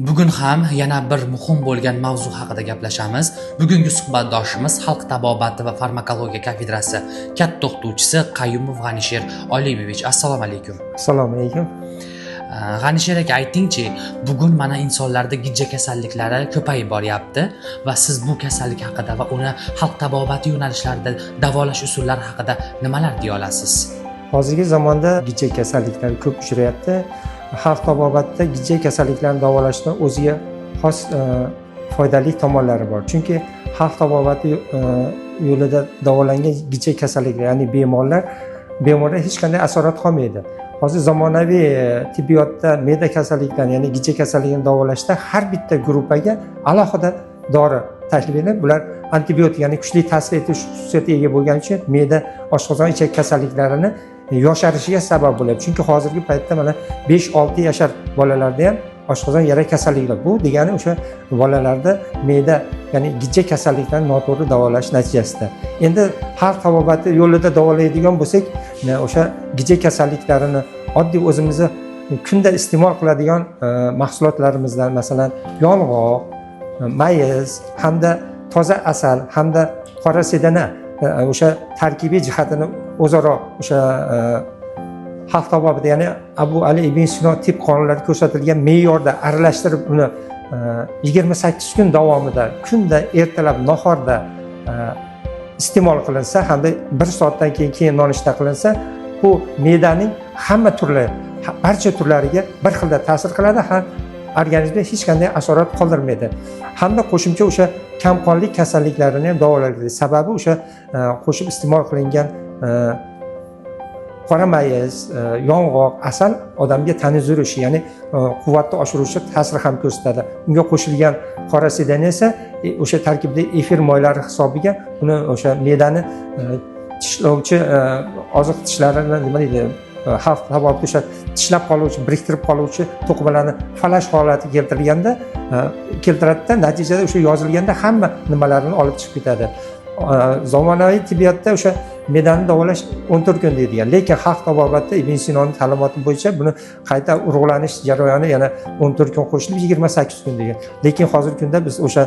Bugun ham yana bir muhim bo'lgan mavzu haqida gaplashamiz. Bugungi suhbatdoshimiz xalq tabobati va farmakologiya kafedrasi katta o'qituvchisi Qayumov G'anisher Olimovich. Assalomu alaykum. Assalomu alaykum. G'anisher aka, aytingchi, bugun mana insonlarda gijja kasalliklari ko'payib boryapti va siz bu kasallik haqida va uni xalq tabobati yo'nalishlarida davolash usullari haqida nimalar deya olasiz? Hozirgi zamonda gijja kasalliklari ko'p uchrayapti. Xalq tabobatida gijja kasalliklarini davolashni o'ziga xos foydali tomonlari bor. Chunki xalq tabobati yo'lida davolangan gijja kasalliklari, ya'ni bemorlar hech qanday asorat qolmaydi. Hozir zamonaviy tibbiyotda me'da kasalliklarini, ya'ni gijja kasalligini davolashda har bitta gruppaga alohida dori taklif etilib, bular antibiotik, ya'ni kuchli ta'sir etish xususiyatiga ega bo'lgani uchun me'da, oshqozon, ichak kasalliklarini yosharishiga sabab bo'lyapti. Chunki hozirgi paytda mana 5-6 yashar bolalarda ham oshqozon yara kasalliklari, bu degani o'sha bolalarda me'da, ya'ni gijja kasalliklarini noto'g'ri davolash natijasida. Endi xalq tabobati yo'lida davolaydigan bo'lsak, o'sha gijja kasalliklarini oddiy o'zimizni kunda iste'mol qiladigan mahsulotlarimizdan, masalan, yong'oq, mayiz hamda toza asal hamda qora sedana, o'sha tarkibiy jihatini o'zaro o'sha xalq tabobati, ya'ni Abu Ali ibn Sino tib qonunlarida ko'rsatilgan me'yorda aralashtirib, uni 28 kun davomida kunda ertalab nahorda iste'mol qilinsa hamda bir soatdan keyin nonushta qilinsa, bu me'daning hamma turli, barcha turlariga bir xilda ta'sir qiladi ham organizmda hech qanday asorat qoldirmaydi hamda qo'shimcha o'sha kamqonlik kasalliklarini ham davolaydi. Sababi o'sha qo'shib iste'mol qilingan qora mayiz, yong'oq, asal odamga tonizurush, ya'ni quvvatni oshiruvchi ta'sir ham ko'rsatadi. Unga qo'shilgan qora sedana esa o'sha tarkibida efir moylari hisobiga uni o'sha me'dani tishlovchi oziq tishlarini, nima deydi, xalq tabobatida o'sha tishlab qoluvchi, biriktirib qoluvchi to'qimalarni falash holatiga keltirilganda keltiradida, natijada o'sha yozilganda hamma nimalarini olib chiqib ketadi. Zamonaviy tibbiyotda o'sha me'dani davolash 14 kun deydigan, lekin xalq tabobatida Ibn Sinoni ta'limoti bo'yicha buni qayta urug'lanish jarayoni yana 14 kun qo'shilib 28 kun degan. Lekin hozirgi kunda biz o'sha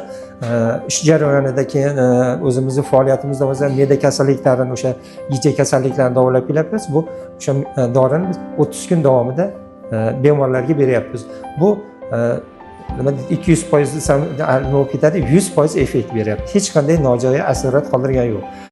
ish jarayonida keyin o'zimizni faoliyatimiz davomida me'da kasalliklarini, o'sha gijja kasalliklarini davolab kelyapmiz. Bu o'sha dorini biz 30 kun davomida bemorlarga beryapmiz. Bu nima deydi, 200% desam nima bo'lib ketadi, 100% effekt beryapti, hech qanday nojo'ya asorat qoldirgani yo'q.